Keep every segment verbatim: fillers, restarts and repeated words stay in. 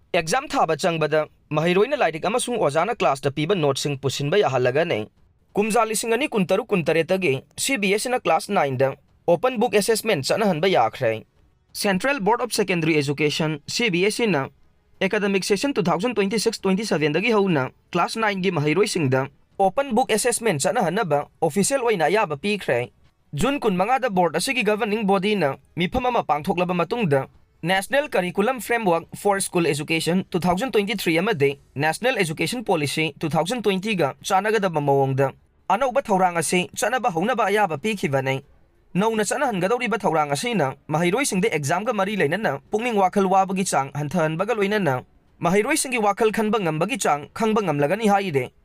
Exam ꯊꯥꯕ ꯆꯪꯕꯗ ꯃꯍꯩꯔꯣꯏꯅ ꯂꯥꯏꯔꯤꯛ ꯑꯃꯁꯨꯡ ꯑꯣꯖꯥꯅ ꯀ꯭ꯂꯥꯁꯇ ꯄꯤꯕ ꯅꯣꯠꯁꯤꯡ ꯄꯨꯁꯤꯟꯕ ꯌꯥꯍꯜꯂꯒꯅꯤ꯫ ꯀꯨꯝꯖꯥ ꯂꯤꯁꯤꯡ ꯑꯅꯤ ꯀꯨꯟꯇꯔꯨꯛ ꯀꯨꯟꯇꯔꯦꯠꯇꯒꯤ ꯁꯤ ꯕꯤ ꯑꯦꯁ ꯏꯅ ꯀ꯭ꯂꯥꯁ ꯅꯥꯏꯟꯗ ꯑꯣꯄꯟ ꯕꯨꯛ ꯑꯦꯁꯦꯁꯃꯦꯟ ꯆꯠꯅꯍꯟꯕ ꯌꯥꯈ꯭ꯔꯦ꯫ Central Board of Secondary Education, C B S ꯏꯅ academic session two thousand twenty six twenty sevenꯗꯒꯤ ꯍꯧꯅ ꯀ꯭ꯂꯥꯁ ꯅꯥꯏꯟꯒꯤ ꯃꯍꯩꯔꯣꯏꯁꯤꯡꯗ ꯑꯣꯄꯟ ꯕꯨꯛ ꯑꯦꯁꯦꯁꯃꯦꯟ ꯆꯠꯅꯍꯟꯅꯕ ꯑꯣꯐꯤꯁꯤꯌꯦꯜ ꯑꯣꯏꯅ ꯑꯌꯥꯕ ꯄꯤꯈ꯭ꯔꯦ꯫ ꯖꯨꯟ ꯀꯨꯟꯃꯉꯥꯗ ꯕꯣꯔꯗ ꯑꯁꯤꯒꯤ ꯒꯚꯔꯅꯤꯡ ꯕꯣꯗꯤꯅ ꯃꯤꯐꯝ ꯑꯃ ꯄꯥꯡꯊꯣꯛꯂꯕ ꯃꯇꯨꯡꯗ National Curriculum Framework for School Education two thousand twenty three ꯑꯃꯗꯤ National Education Policy two thousand twentyꯒ ꯆꯥꯟꯅꯒꯗꯕ ꯃꯑꯣꯡꯗ ꯑꯅꯧꯕ ꯊꯧꯔꯥꯡ ꯑꯁꯤ ꯆꯠꯅꯕ ꯍꯧꯅꯕ ꯑꯌꯥꯕ ꯄꯤꯈꯤꯕꯅꯤ꯫ ꯅꯧꯅ ꯆꯠꯅꯍꯟꯒꯗꯧꯔꯤꯕ ꯊꯧꯔꯥꯡ ꯑꯁꯤꯅ ꯃꯍꯩꯔꯣꯏꯁꯤꯡꯗ ꯑꯦꯛꯖꯥꯝꯒ ꯃꯔꯤ ꯂꯩꯅꯅ ꯄꯨꯛꯅꯤꯡ ꯋꯥꯈꯜ ꯋꯥꯕꯒꯤ ꯆꯥꯡ ꯍꯟꯊꯍꯟꯕꯒ ꯂꯣꯏꯅꯅ ꯃꯍꯩꯔꯣꯏꯁꯤꯡꯒꯤ ꯋꯥꯈꯜ ꯈꯟꯕ ꯉꯝꯕꯒꯤ ꯆꯥꯡ ꯈꯪꯕ ꯉꯝꯂꯒꯅꯤ ꯍꯥꯏꯔꯦ꯫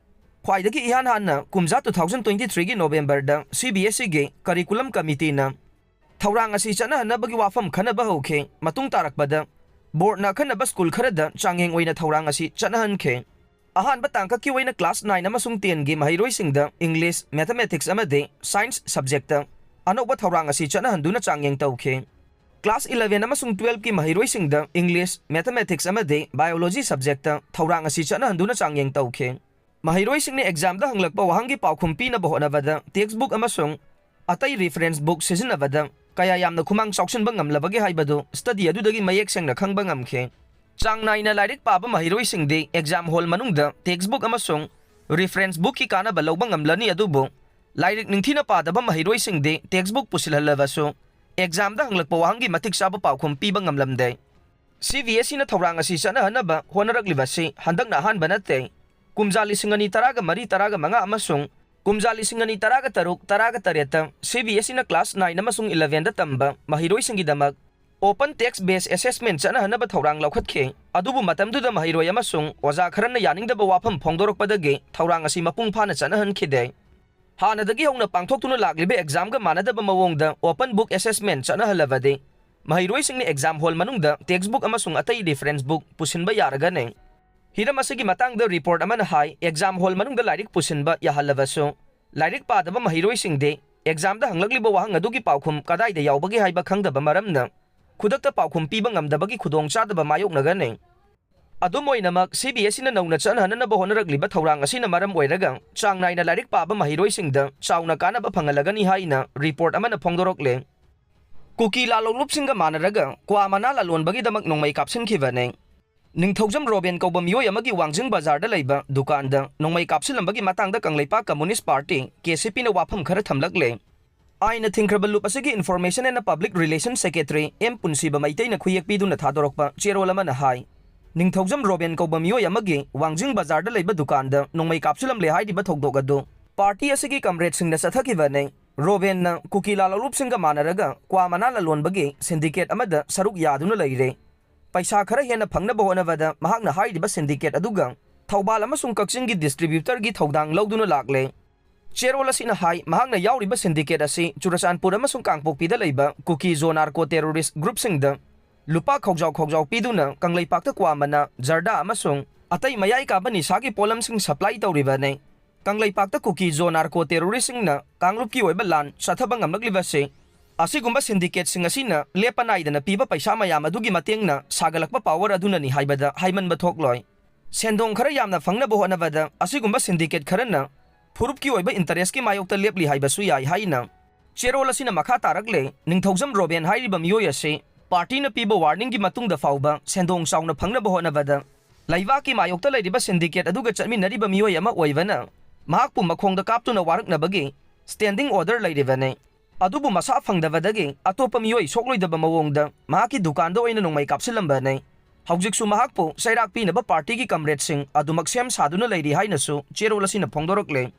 ꯈ꯭ꯋꯥꯏꯗꯒꯤ ꯏꯍꯥꯟ ꯍꯥꯟꯅ ꯀꯨꯝꯖꯥ two thousand twenty threeꯒꯤ ꯅꯣꯕꯦꯝꯕꯔꯗ ꯁꯤ ꯕꯤ ꯑꯦꯁ ꯏꯒꯤ ꯀꯔꯤꯀꯨꯂꯝ ꯀꯃꯤꯇꯤꯅ ꯊꯧꯔꯥꯡ ꯑꯁꯤ ꯆꯠꯅꯍꯟꯅꯕꯒꯤ ꯋꯥꯐꯝ ꯈꯟꯅꯕ ꯍꯧꯈꯤ꯫ ꯃꯇꯨꯡ ꯇꯥꯔꯛꯄꯗ ꯕꯣꯔꯗꯅ ꯑꯈꯟꯅꯕ ꯁ꯭ꯀꯨꯜ ꯈꯔꯗ ꯆꯥꯡꯌꯦꯡ ꯑꯣꯏꯅ ꯊꯧꯔꯥꯡ ꯑꯁꯤ ꯆꯠꯅꯍꯟꯈꯤ꯫ ꯑꯍꯥꯟꯕ ꯇꯥꯡꯀꯛꯀꯤ ꯑꯣꯏꯅ ꯀ꯭ꯂꯥꯁ ꯅꯥꯏꯟ ꯑꯃꯁꯨꯡ ꯇꯦꯟꯒꯤ ꯃꯍꯩꯔꯣꯏꯁꯤꯡꯗ ꯏꯪꯂꯤꯁ, ꯃꯦꯊꯃꯦꯇꯤꯛꯁ ꯑꯃꯗꯤ ꯁꯥꯏꯟꯁ ꯁꯕꯖꯦꯛꯇ ꯑꯅꯧꯕ ꯊꯧꯔꯥꯡ ꯑꯁꯤ ꯆꯠꯅꯍꯟꯗꯨꯅ ꯆꯥꯡꯌꯦꯡ ꯇꯧꯈꯤ꯫ ꯀ꯭ꯂꯥꯁ ꯏꯂꯚꯦꯟ ꯑꯃꯁꯨꯡ ꯇꯨꯋꯦꯜꯐꯀꯤ ꯃꯍꯩꯔꯣꯏꯁꯤꯡꯗ ꯏꯪꯂꯤꯁ, ꯃꯦꯊꯃꯦꯇꯤꯛꯁ ꯑꯃꯗꯤ ꯕꯥꯏꯑꯣꯂꯣꯖꯤ ꯁꯕꯖꯦꯛꯇ ꯊꯧꯔꯥꯡ ꯑꯁꯤ ꯆꯠꯅꯍꯟꯗꯨꯅ ꯆꯥꯡꯌꯦꯡ ꯇꯧꯈꯤ꯫ ꯃꯍꯩꯔꯣꯏꯁꯤꯡꯅ ꯑꯦꯛꯖꯥꯝꯗ ꯍꯪꯂꯛꯄ ꯋꯥꯍꯪꯒꯤ ꯄꯥꯎꯈꯨꯝ ꯄꯤꯅꯕ ꯍꯣꯠꯅꯕꯗ ꯇꯦꯛꯁꯕꯨꯛ ꯑꯃꯁꯨꯡ ꯑꯇꯩ ꯔꯤꯐꯔꯦꯟꯁ ꯕꯨꯛ ꯁꯤꯖꯤꯟꯅꯕꯗ ꯀꯌꯥ ꯌꯥꯝꯅ ꯈꯨꯃꯥꯡ ꯆꯥꯎꯁꯤꯟꯕ ꯉꯝꯂꯕꯒꯦ ꯍꯥꯏꯕꯗꯨ ꯁ꯭ꯇꯗꯤ ꯑꯗꯨꯗꯒꯤ ꯃꯌꯦꯛ ꯁꯦꯡꯅ ꯈꯪꯕ ꯉꯝꯈꯤ꯫ ꯆꯥꯡ ꯅꯥꯏꯅ ꯂꯥꯏꯔꯤꯛ ꯄꯥꯕ ꯃꯍꯩꯔꯣꯏꯁꯤꯡꯗꯤ ꯑꯦꯛꯖꯥꯝ ꯍꯣꯜ ꯃꯅꯨꯡꯗ ꯇꯦꯛꯁꯕꯨꯛ ꯑꯃꯁꯨꯡ ꯔꯤꯐꯔꯦꯟꯁ ꯕꯨꯛꯀꯤ ꯀꯥꯟꯅꯕ ꯂꯧꯕ ꯉꯝꯂꯅꯤ, ꯑꯗꯨꯕꯨ ꯂꯥꯏꯔꯤꯛ ꯅꯤꯡꯊꯤꯅ ꯄꯥꯗꯕ ꯃꯍꯩꯔꯣꯏꯁꯤꯡꯗꯤ ꯇꯦꯛꯁꯕꯨꯛ ꯄꯨꯁꯤꯜꯍꯜꯂꯕꯁꯨ ꯑꯦꯛꯖꯥꯝꯗ ꯍꯪꯂꯛꯄ ꯋꯥꯍꯪꯒꯤ ꯃꯇꯤꯛ ꯆꯥꯕ ꯄꯥꯎꯈꯨꯝ ꯄꯤꯕ ꯉꯝꯂꯝꯗꯦ꯫ ꯁꯤ ꯕꯤ ꯑꯦꯁ ꯏꯅ ꯊꯧꯔꯥꯡ ꯑꯁꯤ ꯆꯠꯅꯍꯟꯅꯕ ꯍꯣꯠꯅꯔꯛꯂꯤꯕꯁꯤ ꯍꯟꯗꯛꯅ ꯑꯍꯥꯟꯕ ꯅꯠꯇꯦ꯫ ꯀꯨꯝꯖꯥ ꯂꯤꯁꯤꯡ ꯑꯅꯤ ꯇꯔꯥꯒ ꯃꯔꯤ, ꯇꯔꯥꯒ ꯃꯉꯥ ꯑꯃꯁꯨꯡ ꯀꯨꯝꯖꯥ ꯂꯤꯁꯤꯡ ꯑꯅꯤ ꯇꯔꯥꯒ ꯇꯔꯨꯛ, ꯇꯔꯥꯒ ꯇꯔꯦꯠꯇ ꯁꯤ ꯕꯤ ꯑꯦꯁ ꯏꯅ ꯀ꯭ꯂꯥꯁ ꯅꯥꯏꯟ ꯑꯃꯁꯨꯡ ꯏꯂꯚꯦꯟꯗ ꯇꯝꯕ ꯃꯍꯩꯔꯣꯏꯁꯤꯡꯒꯤꯗꯃꯛ ꯑꯣꯄꯟ ꯇꯦꯛꯁ ꯕꯦꯁ ꯑꯦꯁꯦꯁꯃꯦꯟ ꯆꯠꯅꯍꯟꯅꯕ ꯊꯧꯔꯥꯡ ꯂꯧꯈꯠꯈꯤ꯫ ꯑꯗꯨꯕꯨ ꯃꯇꯝꯗꯨꯗ ꯃꯍꯩꯔꯣꯏ ꯑꯃꯁꯨꯡ ꯑꯣꯖꯥ ꯈꯔꯅ ꯌꯥꯅꯤꯡꯗꯕ ꯋꯥꯐꯝ ꯐꯣꯡꯗꯣꯔꯛꯄꯗꯒꯤ ꯊꯧꯔꯥꯡ ꯑꯁꯤ ꯃꯄꯨꯡ ꯐꯥꯅ ꯆꯠꯅꯍꯟꯈꯤꯗꯦ꯫ ꯍꯥꯟꯅꯗꯒꯤ ꯍꯧꯅ ꯄꯥꯡꯊꯣꯛꯇꯨꯅ ꯂꯥꯛꯂꯤꯕ ꯑꯦꯛꯖꯥꯝꯒ ꯃꯥꯟꯅꯗꯕ ꯃꯑꯣꯡꯗ ꯑꯣꯄꯟ ꯕꯨꯛ ꯑꯦꯁꯦꯁꯃꯦꯟ ꯆꯠꯅꯍꯜꯂꯕꯗꯤ ꯃꯍꯩꯔꯣꯏꯁꯤꯡꯅ ꯑꯦꯛꯖꯥꯝ ꯍꯣꯜ ꯃꯅꯨꯡꯗ ꯇꯦꯛꯁꯕꯨꯛ ꯑꯃꯁꯨꯡ ꯑꯇꯩ ꯔꯤꯐꯔꯦꯟꯁ ꯕꯨꯛ ꯄꯨꯁꯤꯟꯕ ꯌꯥꯔꯒꯅꯤ꯫ ꯍꯤꯔꯝ ꯑꯁꯤꯒꯤ ꯃꯇꯥꯡꯗ ꯔꯤꯄꯣꯔꯠ ꯑꯃꯅ ꯍꯥꯏ, ꯑꯦꯛꯖꯥꯝ ꯍꯣꯜ ꯃꯅꯨꯡꯗ ꯂꯥꯏꯔꯤꯛ ꯄꯨꯁꯤꯟꯕ ꯌꯥꯍꯜꯂꯕꯁꯨ, ꯂꯥꯏꯔꯤꯛ ꯄꯥꯗꯕ ꯃꯍꯩꯔꯣꯏꯁꯤꯡꯗꯤ ꯑꯦꯛꯖꯥꯝꯗ ꯍꯪꯂꯛꯂꯤꯕ ꯋꯥꯍꯪ ꯑꯗꯨꯒꯤ ꯄꯥꯎꯈꯨꯝ ꯀꯗꯥꯏꯗ ꯌꯥꯎꯕꯒꯦ ꯍꯥꯏꯕ ꯈꯪꯗꯕ ꯃꯔꯝꯅ ꯈꯨꯗꯛꯇ ꯄꯥꯎꯈꯨꯝ ꯄꯤꯕ ꯉꯝꯗꯕꯒꯤ ꯈꯨꯗꯣꯡꯆꯥꯗꯕ ꯃꯥꯌꯣꯛꯅꯒꯅꯤ꯫ ꯑꯗꯨꯝ ꯑꯣꯏꯅꯃꯛ, ꯁꯤ ꯕꯤ ꯑꯦꯁ ꯏꯅ ꯅꯧꯅ ꯆꯠꯅꯍꯟꯅꯅꯕ ꯍꯣꯠꯅꯔꯛꯂꯤꯕ ꯊꯧꯔꯥꯡ ꯑꯁꯤꯅ ꯃꯔꯝ ꯑꯣꯏꯔꯒ ꯆꯥꯡ ꯅꯥꯏꯅ ꯂꯥꯏꯔꯤꯛ ꯄꯥꯕ ꯃꯍꯩꯔꯣꯏꯁꯤꯡꯗ ꯆꯥꯎꯅ ꯀꯥꯟꯅꯕ ꯐꯪꯍꯜꯂꯒꯅꯤ ꯍꯥꯏꯅ ꯔꯤꯄꯣꯔꯠ ꯑꯃꯅ ꯐꯣꯡꯗꯣꯔꯛꯂꯦ꯫ ꯀꯨꯀꯤ ꯂꯥꯂꯣꯡꯂꯨꯞꯁꯤꯡꯒ ꯃꯥꯟꯅꯔꯒ ꯀ꯭ꯋꯥ ꯃꯅꯥ ꯂꯂꯣꯟꯕꯒꯤꯗꯃꯛ ꯅꯣꯡꯃꯩ ꯀꯥꯞꯁꯤꯟꯈꯤꯕꯅꯤ꯫ ꯅꯤꯡꯊꯧꯖꯝ ꯔꯣꯕꯦꯟ ꯀꯧꯕ ꯃꯤꯑꯣꯏ ꯑꯃꯒꯤ ꯋꯥꯡꯖꯤꯡ ꯕꯖꯥꯔꯗ ꯂꯩꯕ ꯗꯨꯀꯥꯟꯗ ꯅꯣꯡꯃꯩ ꯀꯥꯞꯁꯤꯜꯂꯝꯕꯒꯤ ꯃꯇꯥꯡꯗ ꯀꯪꯂꯩꯄꯥꯛ ꯀꯝꯃꯨꯅꯤꯁ꯭ꯠ ꯄꯥꯔꯇꯤ, ꯀꯦ ꯁꯤ ꯄꯤꯅ ꯋꯥꯐꯝ ꯈꯔ ꯊꯝꯂꯛꯂꯦ꯫ ꯑꯥꯏꯟꯅ ꯊꯤꯡꯈ꯭ꯔꯕ ꯂꯨꯞ ꯑꯁꯤꯒꯤ Information and Public Relation Secretary M ꯄꯨꯟꯁꯤꯕ ꯃꯩꯇꯩꯅ ꯈꯨꯌꯦꯛ ꯄꯤꯗꯨꯅ ꯊꯥꯗꯣꯔꯛꯄ ꯆꯦꯔꯣꯜ ꯑꯃꯅ ꯍꯥꯏ, ꯅꯤꯡꯊꯧꯖꯝ ꯔꯣꯕꯦꯟ ꯀꯧꯕ ꯃꯤꯑꯣꯏ ꯑꯃꯒꯤ ꯋꯥꯡꯖꯤꯡ ꯕꯖꯥꯔꯗ ꯂꯩꯕ ꯗꯨꯀꯥꯟꯗ ꯅꯣꯡꯃꯩ ꯀꯥꯞꯁꯤꯜꯂꯝꯂꯦ ꯍꯥꯏꯔꯤꯕ ꯊꯧꯗꯣꯛ ꯑꯗꯨ ꯄꯥꯔꯇꯤ ꯑꯁꯤꯒꯤ ꯀꯝꯔꯦꯗꯁꯤꯡꯅ ꯆꯠꯊꯈꯤꯕꯅꯤ꯫ ꯔꯣꯕꯦꯟꯅ ꯀꯨꯀꯤ ꯂꯥꯂꯣꯡꯂꯨꯞꯁꯤꯡꯒ ꯃꯥꯟꯅꯔꯒ ꯀ꯭ꯋꯥ ꯃꯅꯥ ꯂꯂꯣꯟꯕꯒꯤ ꯁꯤꯟꯗꯤꯀꯦꯠ ꯑꯃꯗ ꯁꯔꯨꯛ ꯌꯥꯗꯨꯅ ꯂꯩꯔꯦ꯫ ꯄꯩꯁꯥ ꯈꯔ ꯍꯦꯟꯅ ꯐꯪꯅꯕ ꯍꯣꯠꯅꯕꯗ ꯃꯍꯥꯛꯅ ꯍꯥꯏꯔꯤꯕ ꯁꯤꯟꯗꯤꯀꯦꯠ ꯑꯗꯨꯒ ꯊꯧꯕꯥꯜ ꯑꯃꯁꯨꯡ ꯀꯛꯆꯤꯡꯒꯤ ꯗꯤꯁꯇ꯭ꯔꯤꯕ꯭ꯌꯨꯇꯔꯒꯤ ꯊꯧꯗꯥꯡ ꯂꯧꯗꯨꯅ ꯂꯥꯛꯂꯦ꯫ ꯆꯦꯔꯣꯜ ꯑꯁꯤꯅ ꯍꯥꯏ, ꯃꯍꯥꯛꯅ ꯌꯥꯎꯔꯤꯕ ꯁꯤꯟꯗꯤꯀꯦꯠ ꯑꯁꯤ ꯆꯨꯔꯆꯥꯟꯄꯨꯔ ꯑꯃꯁꯨꯡ ꯀꯥꯡꯄꯣꯛꯄꯤꯗ ꯂꯩꯕ ꯀꯨꯀꯤ ꯖꯣ ꯅꯥꯔꯀꯣ ꯇꯦꯔꯣꯔꯤꯁ꯭ꯠ ꯒ꯭ꯔꯨꯞꯁꯤꯡꯗ ꯂꯨꯄꯥ ꯈꯧꯖꯥꯎ ꯈꯧꯖꯥꯎ ꯄꯤꯗꯨꯅ ꯀꯪꯂꯩꯄꯥꯛꯇ ꯀ꯭ꯋꯥ ꯃꯅꯥ, ꯖꯔꯗꯥ ꯑꯃꯁꯨꯡ ꯑꯇꯩ ꯃꯌꯥꯏ ꯀꯥꯕ ꯅꯤꯁꯥꯒꯤ ꯄꯣꯠꯂꯝꯁꯤꯡ ꯁꯄ꯭ꯂꯥꯏ ꯇꯧꯔꯤꯕꯅꯤ꯫ ꯀꯪꯂꯩꯄꯥꯛꯇ ꯀꯨꯀꯤ ꯖꯣ ꯅꯥꯔꯀꯣ ꯇꯦꯔꯣꯔꯤꯁ꯭ꯠꯁꯤꯡꯅ ꯀꯥꯡꯂꯨꯞꯀꯤ ꯑꯣꯏꯕ ꯂꯥꯟ ꯆꯠꯊꯕ ꯉꯝꯂꯛꯂꯤꯕꯁꯤ ꯑꯁꯤꯒꯨꯝꯕ ꯁꯤꯟꯗꯤꯀꯦꯠꯁꯤꯡ ꯑꯁꯤꯅ ꯂꯦꯞꯄ ꯅꯥꯏꯗꯅ ꯄꯤꯕ ꯄꯩꯁꯥ ꯃꯌꯥꯝ ꯑꯗꯨꯒꯤ ꯃꯇꯦꯡꯅ ꯁꯥꯒꯠꯂꯛꯄ ꯄꯥꯋꯔ ꯑꯗꯨꯅꯅꯤ ꯍꯥꯏꯕꯗ ꯍꯥꯏꯃꯟꯕ ꯊꯣꯛꯂꯣꯏ꯫ ꯁꯦꯟꯗꯣꯡ ꯈꯔ ꯌꯥꯝꯅ ꯐꯪꯅꯕ ꯍꯣꯠꯅꯕꯗ ꯑꯁꯤꯒꯨꯝꯕ ꯁꯤꯟꯗꯤꯀꯦꯠ ꯈꯔꯅ ꯐꯨꯔꯨꯞꯀꯤ ꯑꯣꯏꯕ ꯏꯟꯇꯔꯦꯁ꯭ꯠꯀꯤ ꯃꯥꯌꯣꯛꯇ ꯂꯦꯞꯂꯤ ꯍꯥꯏꯕꯁꯨ ꯌꯥꯏ ꯍꯥꯏꯅ ꯆꯦꯔꯣꯜ ꯑꯁꯤꯅ ꯃꯈꯥ ꯇꯥꯔꯛꯂꯦ꯫ ꯅꯤꯡꯊꯧꯖꯝ ꯔꯣꯕꯦꯟ ꯍꯥꯏꯔꯤꯕ ꯃꯤꯑꯣꯏ ꯑꯁꯤ ꯄꯥꯔꯇꯤꯅ ꯄꯤꯕ ꯋꯥꯔꯅꯤꯡꯒꯤ ꯃꯇꯨꯡꯗ ꯐꯥꯎꯕ ꯁꯦꯟꯗꯣꯡ ꯆꯥꯎꯅ ꯐꯪꯅꯕ ꯍꯣꯠꯅꯕꯗ ꯂꯩꯕꯥꯛꯀꯤ ꯃꯥꯌꯣꯛꯇ ꯂꯩꯔꯤꯕ ꯁꯤꯟꯗꯤꯀꯦꯠ ꯑꯗꯨꯒ ꯆꯠꯃꯤꯟꯅꯔꯤꯕ ꯃꯤꯑꯣꯏ ꯑꯃ ꯑꯣꯏꯕꯅ ꯃꯍꯥꯛꯄꯨ ꯃꯈꯣꯡꯗ ꯀꯥꯞꯇꯨꯅ ꯋꯥꯔꯛꯅꯕꯒꯤ ꯁ꯭ꯇꯦꯟꯗꯤꯡ ꯑꯣꯔꯗꯔ ꯂꯩꯔꯤꯕꯅꯤ꯫ ꯑꯗꯨꯕꯨ ꯃꯁꯥ ꯐꯪꯗꯕꯗꯒꯤ ꯑꯇꯣꯞꯄ ꯃꯤꯑꯣꯏ ꯁꯣꯛꯂꯣꯏꯗꯕ ꯃꯑꯣꯡꯗ ꯃꯍꯥꯛꯀꯤ ꯗꯨꯀꯥꯟꯗ ꯑꯣꯏꯅ ꯅꯣꯡꯃꯩ ꯀꯥꯞꯁꯤꯜꯂꯝꯕꯅꯤ꯫ ꯍꯧꯖꯤꯛꯁꯨ ꯃꯍꯥꯛꯄꯨ ꯆꯩꯔꯥꯛ ꯄꯤꯅꯕ ꯄꯥꯔꯇꯤꯒꯤ ꯀꯝꯔꯦꯗꯁꯤꯡ ꯑꯗꯨꯃꯛ ꯁꯦꯝ ꯁꯥꯗꯨꯅ ꯂꯩꯔꯤ ꯍꯥꯏꯅꯁꯨ ꯆꯦꯔꯣꯜ ꯑꯁꯤꯅ ꯐꯣꯡꯗꯣꯔꯛꯂꯦ꯫